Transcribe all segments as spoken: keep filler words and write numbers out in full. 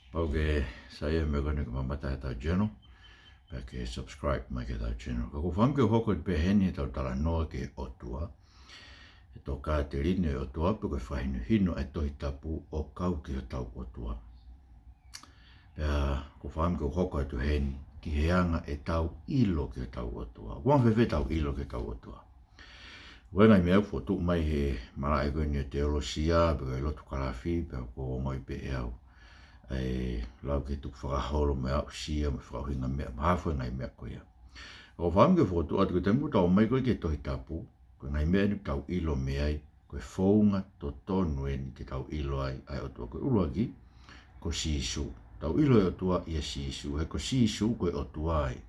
Kapau ʻoku ke saiʻia mo e kole ke mamata heʻetau channel, pea ke subscribe mai ki heʻetau channel. Ka ʻoku ou fakaʻamu ke u hoko atu pē heni heʻetau talanoa ki he ʻOtua. ʻE tokāteline ʻo e ʻOtua, pe ko e fakahinohino ʻa e Tohi Tapu ʻo kau ki hotau ʻOtua. Pea ʻoku ou fakaʻamu ke u hoko atu heni ki he anga ʻetau ʻilo ki hotau ʻOtua. ʻOku anga fēfē ʻetau ʻilo ki hotau ʻOtua? ʻOku ʻi ai e ngaahi meʻa ʻoku fokotuʻu mai he malaʻe ko eni ʻo e teolosia, pe ko e lotu kalafi, pea ʻoku ou ongoʻi pē ʻe au ʻa e lau ke tukufakaholo mo e aʻusia mo e fakaʻuhinga meʻa, mo e hā fua e ngaahi meʻa ko ia. ʻOku ou fakaʻamu ke u fokotuʻu atu ko e taimi ʻoku tau ō mai ko ē ki he Tohi Tapu, ko e ngaahi meʻa eni ʻoku tau ʻilo mei ai, ko e founga totonu eni ke tau ʻilo ai ʻa e ʻOtua. Ko e ʻuluaki, ko Sīsū. Tau ʻilo e ʻOtua ʻia Sīsū, he ko Sīsū ko e ʻOtua ia.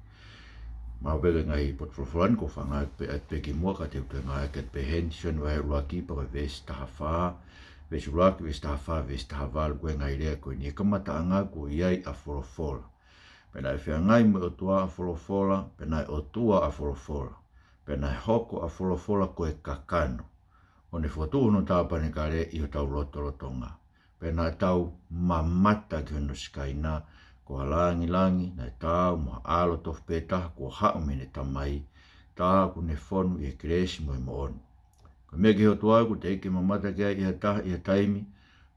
Mahalo pē ko e ngaahi potu folofola ni ʻoku ou fakaʻamu pē ʻo ʻai pē ki muʻa ka te u toe ngāueʻaki pē heni, Sione vahe ʻuluaki pea ko e veesi taha fā, veesi ʻuluaki, veesi taha fā, veesi taha valu, ko e ngaahi lea ko eni. He kamataʻanga kuo ʻi ai ʻa Folofola. Pea naʻe feangai mo e ʻOtua ʻa Folofola, pea naʻe ʻOtua ʻa Folofola. Pea naʻe hoko ʻa Folofola ko e kakano, ʻo ne fokotuʻu hono tāpanekale ʻi hotau lotolotonga. Pea naʻa tau mamata ki hono sikaina, ko ha langilangi naʻe taau mo ha ʻAlo tofu pē taha kuo haʻu mei heʻene Tamai, tā ʻoku ne fonu ʻi he kelesi mo e moʻoni. Ko e meʻa ki he ʻOtua ʻoku teʻeki ke mamata ki ai ʻe ha taha ʻi ha taimi,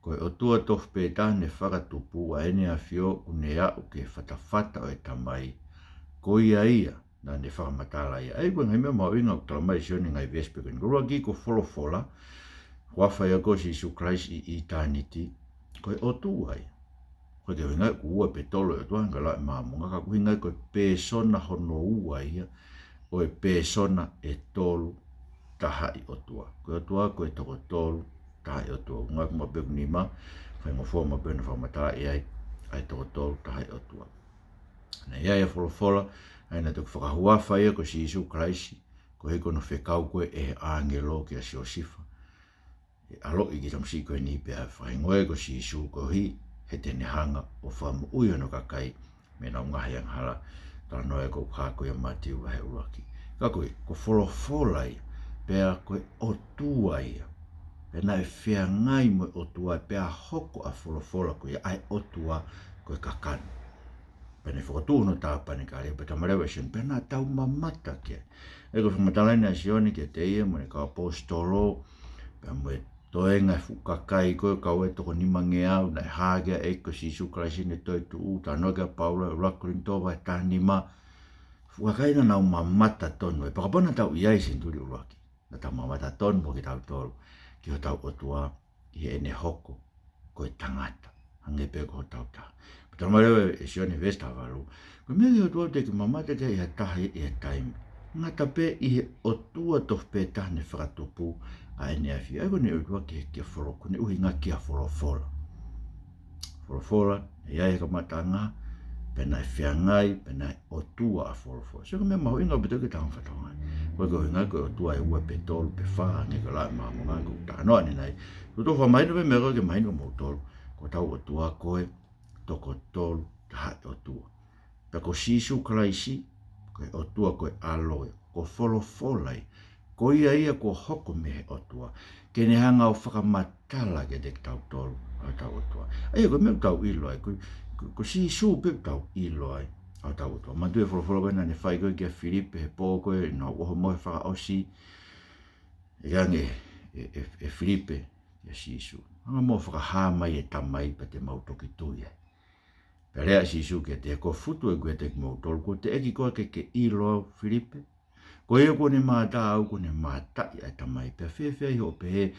ko e ʻOtua tofu pē taha ne fakatupu, ʻa ʻEne ʻAfio ʻoku ne aʻu ki he fatafata ʻo e Tamai. Ko ia ia naʻa ne fakamatala ia. ʻA ia ko e ngaahi meʻa mahuʻinga ʻoku tala mai ʻe Sione he ngaahi veesi pē ko eni. Ko e ʻuluaki ko Folofola, huafa ia ko Sīsū Kalaisi ʻi ʻitāniti, ko e ʻOtua ia. ʻOku ʻikai ke ʻuhinga ia ʻoku ua pe tolu e ʻOtua, hangē ko e lau ʻa e Māmonga, ka ʻoku ʻuhinga ia ko e pēsona hono ua ia ʻo e pēsona ʻe tolu tahaʻi ʻOtua. Ko e ʻOtua ko e toko tolu tahaʻi ʻOtua. Ngaahi meʻa pē ʻoku nima, faingofua maʻu pē hono fakamatalaʻi ai ʻa e toko tolu tahaʻi ʻOtua. Naʻe ʻi ai ʻa Folofola, ʻa ia naʻe toki fakahuafa ia ko Sīsū Kalaisi, koeʻuhi ko hono fekau ko ē ʻe he ʻāngelo kia Siosifa, ʻe ʻaloʻi e kiʻi tamasiʻi ko eni pea fakahingoa ia ko Sīsū, koeʻuhi he te ne hanga ʻo fakamoʻui hono kakai mei heʻenau ngaahi angahala. Talanoa ia ʻoku hā ko ia ʻia Mātiu vahe ʻuluaki. Ka ko e, ko Folofola ia, pea ko e ʻOtua ia. Pea naʻe feangai mo e ʻOtua, pea hoko ʻa Folofola ko ia ʻa e ʻOtua ko e kakano. Pea ne fokotuʻu hono tāpanekale, pea tala mai leva ʻe Sione, pea naʻa tau mamata ki ai. ʻA ia ko e fakamatala eni ʻa Sione kiate ia mo ʻene kau ʻaposetolo, pea mo e toenga e fuʻu kakai ko ē, kau ai e toko nimangeau naʻe hā ki ai ʻa e ʻEiki ko Sīsū Kalaisi ʻi heʻene toetuʻu, talanoa ki ai ʻa Paula ʻi he ʻuluaki Kolinitō vahe taha nima. Fuʻu kakai naʻa nau mamata tonu, ʻa ia pea kapau naʻa tau ʻi ai he senituli ʻuluaki, naʻa tau mamata tonu mo kitautolu ki hotau ʻOtua, ʻi heʻene hoko ko e tangata, hangē pē ko hotau taha. Pea tala mai leva ʻe Sione veesi taha valu, ko e meʻa ki he ʻOtua ʻoku teʻeki mamata ki ai ʻe ha taha ʻi ha taimi, ngata pē ʻi he ʻOtua tofu pē taha ne fakatupu, ʻa ʻEne ʻAfio. ʻA ia ko ʻene ʻOtua ki he, ki he Folo-, ko ʻene ʻuhinga kia Folofola. Folofola, naʻe ʻi ai he kamataʻanga, pea naʻe feangai, pea naʻe ʻOtua ʻa Folofola. Sio ki he meʻa mahuʻinga ʻaupito ki he tangata fakatonga. ʻOku ʻikai ke ʻuhinga ko e ʻOtua ʻe ua pe tolu pe fā, hangē ko e lau ʻa e Māmonga ʻoku ou talanoa ʻanenai. Tuku ke u fakamahino pē meʻa ko ē ke mahino kiate kimoutolu, ko hotau ʻOtua ko e toko tolu tahaʻi ʻOtua. Pea ko Sīsū Kalaisi, ko e ʻOtua ko e ʻAlo ia, ko Folofola ia, ko ia ia kuo hoko mei he ʻOtua, ke ne hanga ʻo fakamatala kiate kitautolu ʻa hotau ʻOtua. ʻA ia ko e meʻa ʻoku tau ʻilo ai, ko, ko, ko Sīsū pē ʻoku tau ʻilo ai ʻa hotau ʻOtua. Manatuʻi e folofola ko ē naʻa ne fai ko ē kia Filipe he pō ko ē naʻa nau ʻoho mo e fakaʻosi, ʻEke ange ʻe, ʻe, ʻe Filipe kia Sīsū, hanga muʻa ʻo fakahā mai e Tamai pea te mau toki tui ai. Pea lea ʻa Sīsū kiate ia, ko e futu ʻeku ʻiate kimoutolu, kuo teʻeki koā ke ke ʻilo au Filipe? Ko ia kuo ne mātā au kuo ne mātaʻi ʻa e Tamai. Pea fēfē ai hoʻo pehē,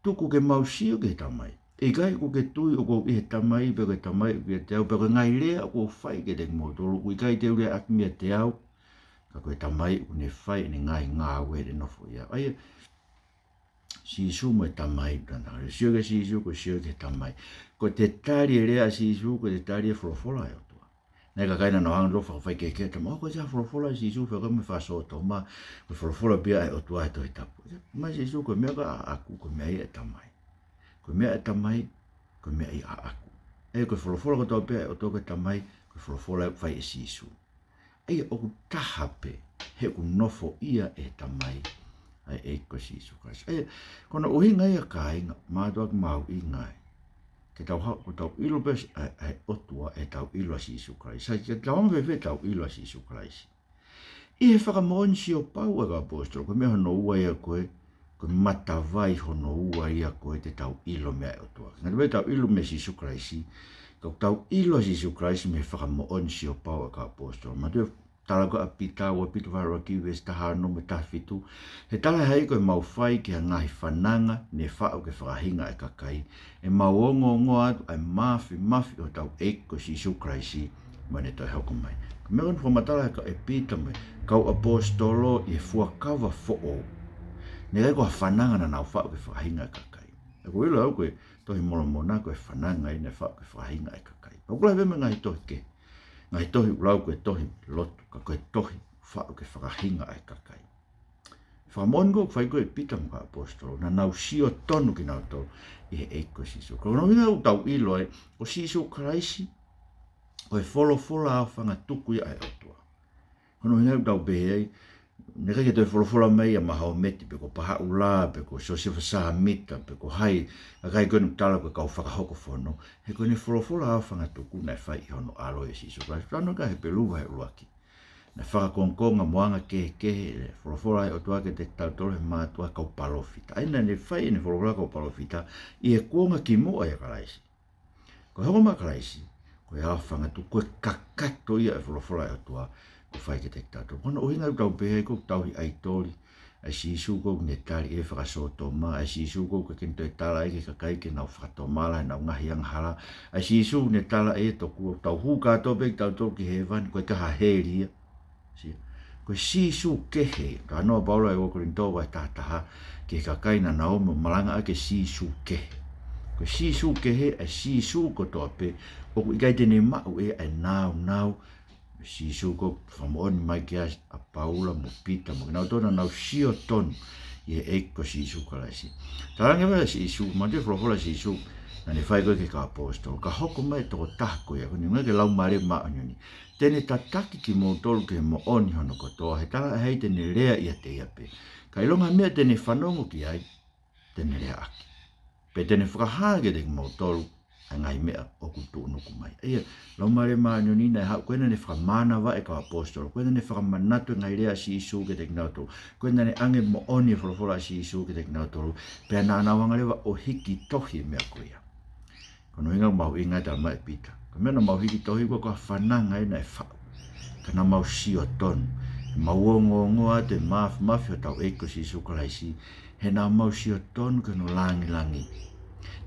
tuku ke mau sio ki he Tamai? ʻE ʻikai ʻoku ke tui ʻoku ou ʻi he Tamai, pea ko e Tamai ʻoku ʻiate au, pea ko e ngaahi lea ʻoku ou fai kiate kimoutolu, ʻoku ʻikai te u leaʻaki meiate au, ka ko e Tamai ʻoku ne fai ʻene ngaahi ngāue ʻi heʻene nofo ʻiate au. ʻA ia, Sīsū mo e Tamai, tana, sio kia Sīsū, ko e sio ki he Tamai. Ko e tali e lea ʻa Sīsū, ko e tali e folofola ʻa e ʻOtua. Naʻe ʻi ai e kakai naʻa nau hanga ʻo fakafaikehekeheʻi ʻa e Tamai, ʻo ko e hā e folofola ʻa Sīsū, fai ko e meʻa fakasōtoma, ko e folofola pē ia ʻa e ʻOtua he Tohi Tapu. Meʻa ko ē ʻaʻaku, ko e meʻa ia ʻa e Tamai. Ko e meʻa ʻa e Tamai, ko e meʻa ia ʻaʻaku. ʻA ia ko e folofola kotoa pē ʻa e ʻOtua ki he Tamai, ko e folofola ia ʻoku fai ʻe Sīsū. ʻA ia ʻoku taha pē, he ʻoku nofoʻia ʻe he Tamai ʻa e ʻEiki ko Sīsū Kalaisi. ʻA ia, ko hono ʻuhinga ia kāinga, mātuʻa ʻoku mahuʻinga ai Te tau haʻu ʻo tau ʻilo pē ʻa, ʻa e ʻOtua ʻi heʻetau ʻilo ʻa Sīsū Kalaisi. Sai, ke tau anga fēfē ʻetau ʻilo ʻa Sīsū Kalaisi? ʻI he fakamoʻoni siopau ʻa e kau ʻaposetolo, ko e meʻa hono ua ia ko ē, ko e matavai hono ua ia ko ē te tau ʻilo mei ai ʻa e ʻOtua. Ngata pē ʻetau ʻilo mei ai ʻa Sīsū Kalaisi, ka ʻoku tau ʻilo ʻa Sīsū Kalaisi mei he fakamoʻoni siopau ʻa e kau ʻaposetolo. Manatuʻi e tala ko ē ʻa Pita, ua Pita vahe ʻuluaki veesi taha ono mo e taha fitu. He talaʻehai ko ʻemau fai ki ha ngaahi fananga ne faʻu ke fakahinga ʻa e kakai, ʻemau ongoongoa atu ʻa e māfimafi ʻo hotau ʻEiki ko Sīsū Kalaisi mo ʻene toe hoko mai. Ko e meʻa ko eni fakamatala ʻe he kau, ʻe Pita mo e kau ʻaposetolo ʻi he Fuakava Foʻou. Naʻe ʻikai ko ha fananga naʻa nau faʻu ke fakahinga ʻa e kakai. ʻOku ou ʻilo au ko e Tohi Molomona ko e fananga ia naʻe faʻu ke fakahinga ʻa e kakai. Pea ʻoku lahi pē mo e ngaahi tohi kehe. Ngaahi tohi ʻoku lau ko e tohi lotu, ka ko e tohi faʻu ke fakahinga ʻa e kakai. Fakamoʻoni ko ē ʻoku fai ko ē ʻe Pita mo e kau ʻaposetolo, naʻa nau sio tonu kinautolu ʻi he ʻEiki ko Sīsū. Ko hono ʻuhinga ʻoku tau ʻilo ai, ko Sīsū Kalaisi, ko e folofola aofangatuku ia ʻa e ʻOtua. Ko hono ʻuhinga ʻoku tau pehē ai, naʻe ʻikai ke toe folofola mai ʻa Mahometi, pe ko Pahaʻulā, pe ko Siosefa Sāmita, pe ko hai, ʻa e kakai ko eni ʻoku tala ko e kau fakahoko fono. He ko ʻene folofola aofangatuku naʻe fai ʻi hono ʻAlo ʻia Sīsū Kalaisi. Talanoa ki ai ʻa Hepelū vahe ʻuluaki. Naʻe fakakongokonga mo anga kehekehe ʻa e folofola ʻa e ʻOtua kiate kitautolu ʻe he mātuʻa kau palōfita. ʻA ia naʻa ne fai ʻene folofola kau palōfita ʻi he kuonga kimuʻa ʻia Kalaisi. Ko e hoko mai ʻa Kalaisi, ko e aofangatuku, ko e kakato ia ʻa e folofola ʻa e ʻOtua kuo fai kiate kitautolu. Ko hono ʻuhinga ʻoku tau pehē ai ko ʻetau tauhi ʻaitoli ʻa e Sīsū ko ē naʻe tali ʻe he fakasōtoma, ʻa e Sīsū ko ē ʻoku ʻikai ke ne toe tala ʻe ia ki he kakai ke nau fakatomala ʻenau ngaahi angahala, ʻa e Sīsū naʻe tala ʻe ia tokua ʻoku tau hū kātoa pē kitautolu ki hēvani, ʻoku ʻikai ha heli ia. Sio. Ko e Sīsū kehe, talanoa ʻa Paula ʻi he ua Kolinitō vahe taha taha, ki he kakai naʻa nau ō ʻo malangaʻaki e Sīsū kehe. Ko e Sīsū kehe, ʻa e Sīsū kotoa pē, ʻoku ʻikai te ne maʻu ʻe ia ʻa e nāunau ʻo e Sīsū ko ē naʻe fakamoʻoni mai ki ai ʻa Paula mo Pita mo kinautolu naʻa nau sio tonu ʻi he ʻEiki ko Sīsū Kalaisi. Talaange mai ʻe Sīsū, manatuʻi e folofola ʻa Sīsū naʻa ne fai ko ē ki he kau ʻaposetolo, ka hoko mai e tokotaha ko ia, ko eni ʻoku ʻuhinga ki he Laumālie Māʻoniʻoni, te ne tataki kimoutolu ki he moʻoni hono kotoa, he talaʻehai te ne lea ʻiate ia pē. Ka ʻilonga e meʻa te ne fanongo ki ai, te ne leaʻaki. Pea te ne fakahā kiate kimoutolu ʻa e ngaahi meʻa ʻoku tuʻunuku mai. ʻA ia, Laumālie Māʻoniʻoni naʻe haʻu, ko ena naʻa ne fakamānavaʻi e kau ʻaposetolo, ko ena naʻa ne fakamanatu e ngaahi lea ʻa Sīsū kiate kinautolu, ko ena naʻa ne ʻoange moʻoni e folofola ʻa Sīsū kiate kinautolu, pea naʻa nau hanga leva ʻo hiki tohi e meʻa ko ia. Ko hono ʻuhinga ʻoku mahuʻinga e tala mai ʻe Pita. Ko e meʻa naʻa mau hiki tohi ko e, ko ha fananga ia naʻe faʻu. Ka naʻa mau sio tonu. Mau ongoongoa atu e māfimafi ʻo hotau ʻEiki ko Sīsū Kalaisi. He naʻa mau sio tonu ki hono langilangi.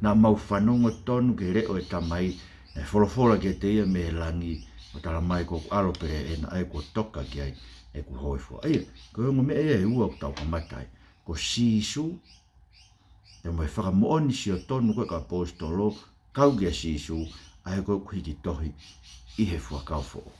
Naʻa mau fanongo tonu ki he leʻo ʻo e Tamai, naʻe folofola kiate ia mei he langi, ʻo tala mai ko hoku ʻAlo pele ena, ʻa ia kuo toka ki ai ʻeku hōifua. ʻA ia, ko e ongo meʻa ia ʻe ua ʻoku tau kamata ai. Ko Sīsū, pea mo e fakamoʻoni sio tonu ko ē ʻa e kau ʻaposetolo, kau kia Sīsū, ʻa ia ko ē ʻoku hiki tohi ʻi he Fuakava Foʻou.